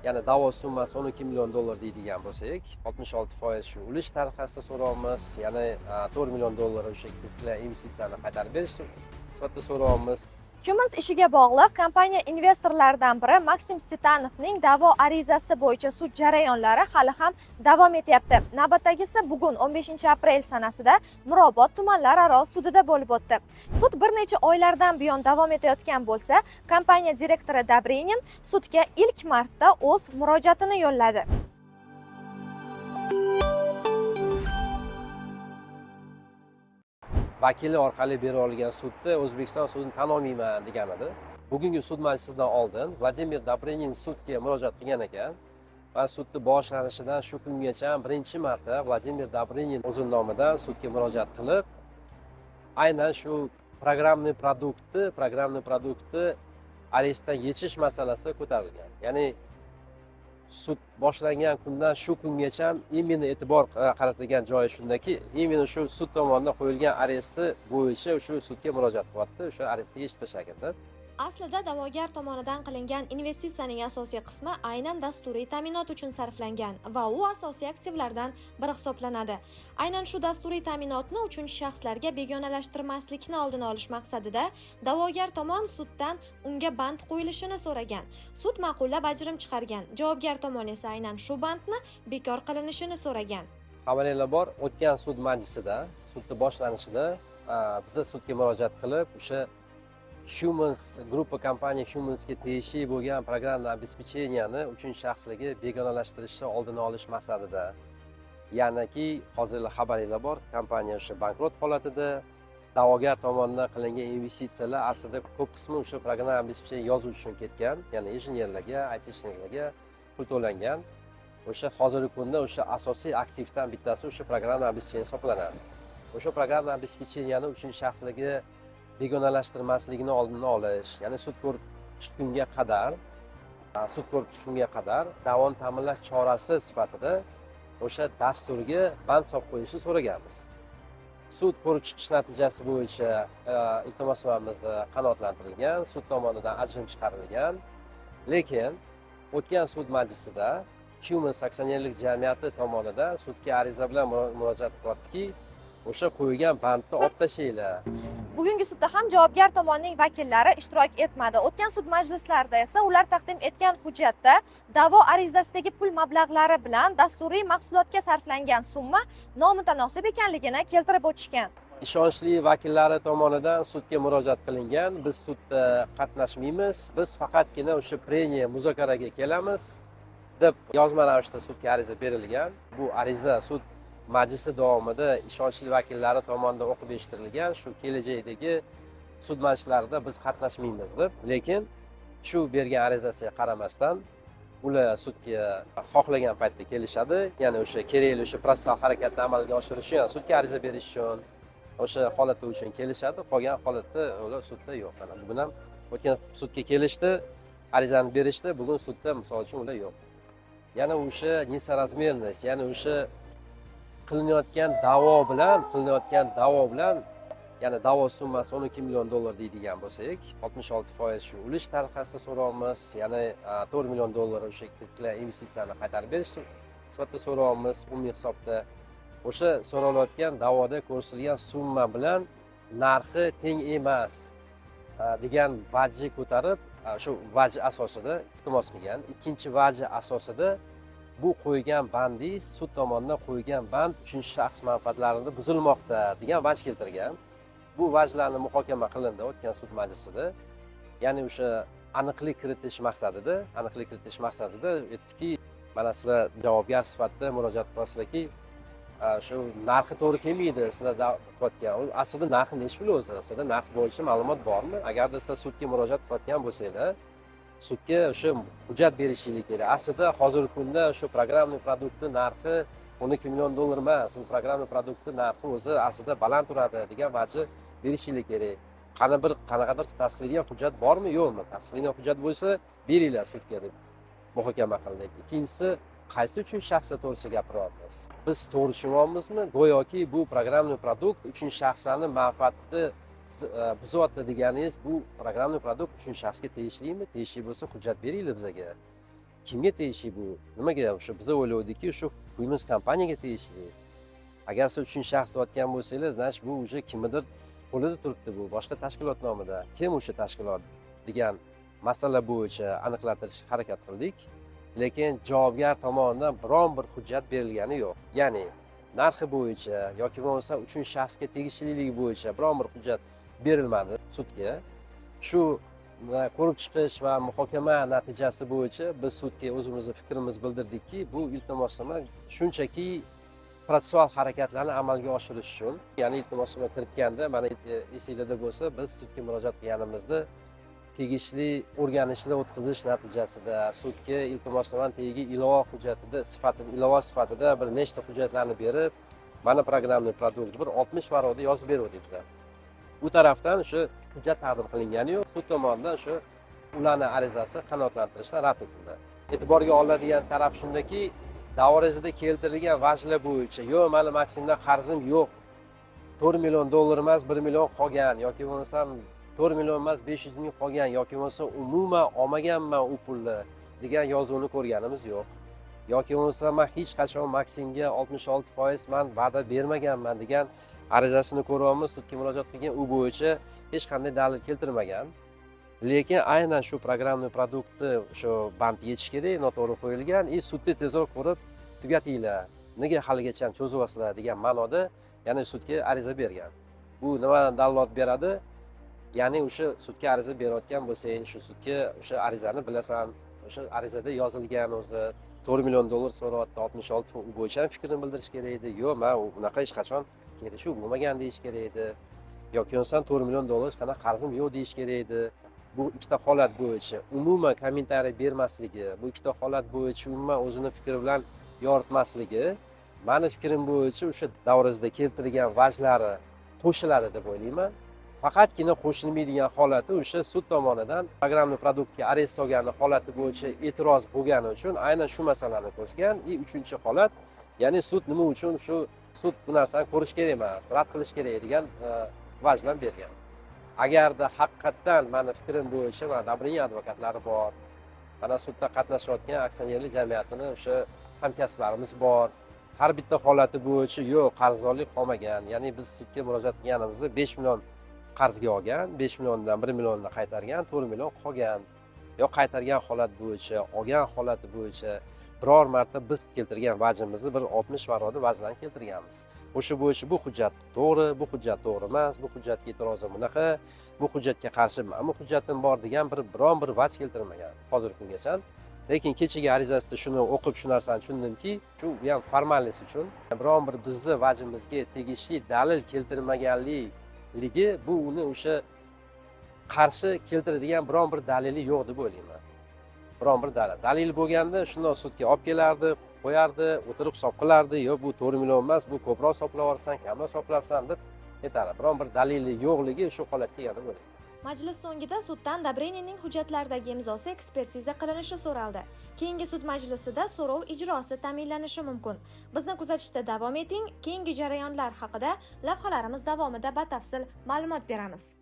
Ya'ni da'vo summasi 12 million dollar deydigan bo'lsak, 66% shu ulush tariqasida so'rayapmiz, ya'ni 4 million dollar o'sha kiritilgan investitsiyani qaytarib berish sifatida so'rayapmiz. Humans ishiga bog'liq kompaniya investorlaridan biri Maksim Sitanovning da'vo arizasi bo'yicha sud jarayonlari hali ham davom etyapti. Navbatdagisi bugun 15 aprel sanasida Mirobod tumanlararo sudida bo'lib o'tdi. Sud bir necha oylardan buyon davom etayotgan bo'lsa, kompaniya direktori Dobrinin sudga ilk marta o'z murojaatini yo'lladi. Vakili orqali bera olgan sudda O'zbekiston sudini tan olmayman degan edi. Bugungi sud majlisidan oldin Vladimir Dobrinin sudga murojaat qilgan ekan. Va sudni boshlanishidan shu kungacha birinchi marta Vladimir Dobrinin o'zini nomidan sudga murojaat qilib, aynan shu programmniy produktni arestdan yechish masalasi ko'tarilgan. Ya'ni sud boshlangan kundan shu kungacha именно e'tibor qaratilgan joyi shundaki, именно shu sud tomonidan qo'yilgan aresti bo'yicha shu sudga murojaat qilyapti, o'sha arestni yechib tashlagin deb. Aslida da'vogar tomonidan qilingan investitsiyaning asosiy qismi aynan dasturiy ta'minot uchun sarflangan va u asosiy aktivlardan biri hisoblanadi. Aynan shu dasturiy ta'minotni uchinchi shaxslarga begonalashtirmaslikni oldini olish maqsadida da'vogar tomon suddan unga band qo'yilishini so'ragan. Sud ma'qullab ajrim chiqargan. Javobgar tomon esa aynan shu bandni bekor qilinishini so'ragan. Xabaringlar bor, o'tgan sud majlisida, sudni boshlanishida biza sudga murojaat qilib, o'sha Humans gruppa kompaniya Humansga tegishli bo'lgan programma обеспечениeni uchinchi shaxslarga begonalashtirishni oldini olish maqsadida, ya'niki hozir xabaringlar bor, kompaniya o'sha bankrot holatida, da'vogar tomonidan qilingan investitsiyalar aslida ko'p qismi o'sha programma обеспечение yozuv uchun ketgan, ya'ni injenerlarga, айтишникlarga pul to'langan. O'sha hozirgi kunda o'sha asosiy aktivdan bittasi o'sha programma обеспечение hisoblanadi. O'sha programma обеспечениeni uchinchi shaxslarga begonalashtirmasligini oldini olish, ya'ni sud ko'rib chiqqunga qadar, sud ko'rib chiqqunga qadar da'voni ta'minlash chorasi sifatida o'sha dasturga band solib qo'yishni so'raganmiz. Sud ko'rib chiqish natijasi bo'yicha iltimosnomamiz qanoatlantirilgan, sud tomonidan ajrim chiqarilgan. Lekin o'tgan sud majlisida Humans aksionerlik jamiyati tomonidan sudga ariza bilan murojaat qilyaptiki, o'sha qo'yilgan bandni olib tashlanglar. Bugungi sudda ham javobgar tomonning vakillari ishtirok etmadi. O'tgan sud majlislarida esa ular taqdim etgan hujjatda da'vo arizasidagi pul mablag'lari bilan dasturiy mahsulotga sarflangan summa nomutanosib ekanligini keltirib o'tishgan. Ishonchli vakillari tomonidan sudga murojaat qilingan. Biz sudda qatnashmaymiz, biz faqatgina o'sha preniya muzokaraga kelamiz deb yozma ravishda sudga ariza berilgan. Bu ariza sud majlisi davomida ishonchli vakillari tomonidan o'qib eshittirilgan, shu kelajakdagi sud majlislarida biz qatnashmaymiz deb. Lekin shu bergan arizasiga qaramasdan ular sudga xohlagan paytda kelishadi, ya'ni o'sha kerakli o'sha protsessual harakatni amalga oshirish uchun, ya'ni sudga ariza berish uchun o'sha holati uchun kelishadi. Qolgan holatda ular sudda yo'q. Mana bugun ham o'tgan sudga kelishdi, arizani berishdi, bugun sudda misol uchun ular yo'q. Yana o'sha несоразмерность, ya'ni o'sha qilinayotgan da'vo bilan, ya'ni da'vo summasi 12 million dollar deydigan bo'lsak, 66% shu ulush tariqasida so'rayapmiz, ya'ni 4 million dollar o'sha kiritilgan investitsiyani qaytarib berish sifatida so'rayapmiz. Umumiy hisobda o'sha so'ralayotgan da'voda ko'rsatilgan summa bilan narxi teng emas degan vajni ko'tarib, shu vaj asosida iltimos qilgan. Ikkinchi vaji asosida bu qo'ygan bandingiz, sud tomonidan qo'ygan band uchinchi shaxs manfaatlarini buzilmoqda degan vaj keltirgan. Bu vajlarni muhokama qilindi o'tgan sud majlisida. Ya'ni o'sha aniqlik kiritish maqsadida aytdiki, mana sizlar javobgar sifatida murojaat qilasizlarki, shu narxi to'g'ri kelmaydi sizlar qilayotgan. U aslida narxi nechi pul o'zi? Aslida narx bo'yicha ma'lumot bormi? Agarda sizlar sudga murojaat qilayotgan bo'lsanglar, sudga o'sha hujjat berishingiz kerak. Aslida hozirgi kunda shu programmniy produktni narxi 12 million dollar emas, u programmniy produktni narxi o'zi aslida baland turadi degan vajni berishingiz kerak. Qanaqadir tasdiqlangan hujjat bormi, yo'qmi? Tasdiqlangan hujjat bo'lsa, beringlar sudga deb muhokama qildik. Ikkinchisi, qaysi uchinchi shaxslar to'g'risida gapiryapmiz? Biz to'g'ri tushunyapmizmi? Go'yoki bu programmniy produkt uchinchi shaxslarni manfaatini buzyapti deganingiz, bu programmniy produkt uchinchi shaxsga tegishlimi? Tegishli bo'lsa hujjat beringlar bizaga. Kimga tegishli bu? Nimaga o'sha biza o'ylovdikki, shu Quimens kompaniyaga tegishli. Agar siz uchinchi shaxs deyotgan bo'lsanglar, значит, bu уже kimnidir qo'lida turibdi, bu boshqa tashkilot nomida. Kim o'sha tashkilot degan masala bo'yicha aniqlantirish harakat qildik, lekin javobgar tomonidan biron bir hujjat berilgani yo'q. Ya'ni narxi bo'yicha yoki bo'lmasa uchinchi shaxsga tegishliligi bo'yicha biron bir hujjat berilmadi sudga. Shu ko'rib chiqish va muhokama natijasi bo'yicha biz sudga o'zimizni fikrimizni bildirdikki, bu iltimosnoma shunchaki protsessual harakatlarni amalga oshirish uchun, ya'ni iltimosnoma kiritganda, mana esinglarda bo'lsa, biz sudga murojaat qilganimizda tegishli o'rganishlar o'tkazish natijasida sudga iltimosnomani tagiga ilova hujjatida sifatida, ilova sifatida bir nechta hujjatlarni berib, mana программный продукт bir 60 varaqda yozib beruvdik bizlar. U tarafdan o'sha hujjat taqdim qilingani yo'q. Sud tomonidan o'sha ularni arizasi qanoatlantirishdan rad etildi. E'tiborga olinadigan taraf shundaki, da'vo arizada keltirilgan vajlar bo'yicha, yo'q, mani Maksimdan qarzim yo'q, 4 million dollar emas, 1 million qolgan yoki bo'lmasam 4 million emas, 500 ming qolgan yoki bo'lmasa umuman olmaganman u pulni degan yozuvni ko'rganimiz yo'q yoki bo'lmasa man hech qachon Maksimga 66% man va'da bermaganman degan arizasini ko'ryapmiz. Sudga murojaat qilgan, u bo'yicha hech qanday dalil keltirmagan. Lekin aynan shu программный продукт ni o'sha band yechish kerak, noto'g'ri qo'yilgan и sudni tezroq ko'rib tugatinglar, nega haligacha cho'zyapsizlar degan ma'noda, ya'ni sudga ariza bergan. Bu nimadan dalolat beradi? Ya'ni o'sha sudga ariza berayotgan bo'lsang, shu sudga o'sha arizani bilasan, o'sha arizada yozilgan o'zi 4 million dollar so'rayapti, 66, u bo'yicha ham fikrini bildirish kerak edi. Yo'q, man unaqa hech qachon kelishuv bo'lmagan deyish kerak edi yoki bo'lmasam 4 million dollar hech qanaqa qarzim yo'q deyish kerak edi. Bu ikkita holat bo'yicha umuman kommentariy bermasligi, bu ikkita holat bo'yicha umuman o'zini fikri bilan yoritmasligi, mani fikrim bo'yicha, o'sha davrazda keltirgan vajlari qo'shiladi deb o'ylayman. Faqatgina qo'shilmaydigan holati o'sha sud tomonidan программный продукт ga areст solgani holati bo'yicha e'tiroz bo'lgani uchun aynan shu masalani ko'rgan. И uchinchi holat, ya'ni sud nima uchun, shu sud bu narsani ko'rish kerak emas, rad qilish kerak degan vaj bilan bergan. Agarda haqiqatdan, mani fikrim bo'yicha, mana Dobrinin advokatlari bor, mana sudda qatnashayotgan aksionerlik jamiyatini o'sha hamkasblarimiz bor, har bitta holati bo'yicha yo'q, qarzdorlik qolmagan. Ya'ni biz sudga murojaat qilganimizda 5 million qarzga olgan, 5 milliondan 1 millionni qaytargan, 4 million qolgan yo qaytargan holat bo'yicha, olgan holati bo'yicha biror marta biz keltirgan vajimizni, bir 60 varaqda vajlarni keltirganmiz. O'sha bo'yicha bu hujjat to'g'ri, bu hujjat to'g'ri emas, bu hujjatga e'tirozim bunaqa, bu hujjatga qarshi mana bu hujjatim bor degan bir biron bir vaj keltirmagan hozirgi kungacha. Lekin kechagi arizasida shuni o'qib, shu narsani tushundimki, shu bu ham формальность uchun, biron bir bizni vajimizga tegishli dalil keltirmaganlikligi, bu uni o'sha qarshi keltiradigan biron bir dalili yo'q deb o'ylayman. Biron bir dalil bo'lganda, shundoq sudga olib kelardi, qo'yardi, o'tirib hisob qilardi. Yo'q, bu 4 million emas, bu ko'proq hisoblab yuborsan, kamroq hisoblabsan deb aytardi. Biron bir dalili yo'qligi shu holatga kelgan deb o'ylayman. Majlis so'ngida suddan Dobrininning hujjatlardagi imzosi ekspertiza qilinishi so'raldi. Keyingi sud majlisida so'rov ijrosi ta'minlanishi mumkin. Bizni kuzatishda davom eting. Keyingi jarayonlar haqida lavhalarimiz davomida batafsil ma'lumot beramiz.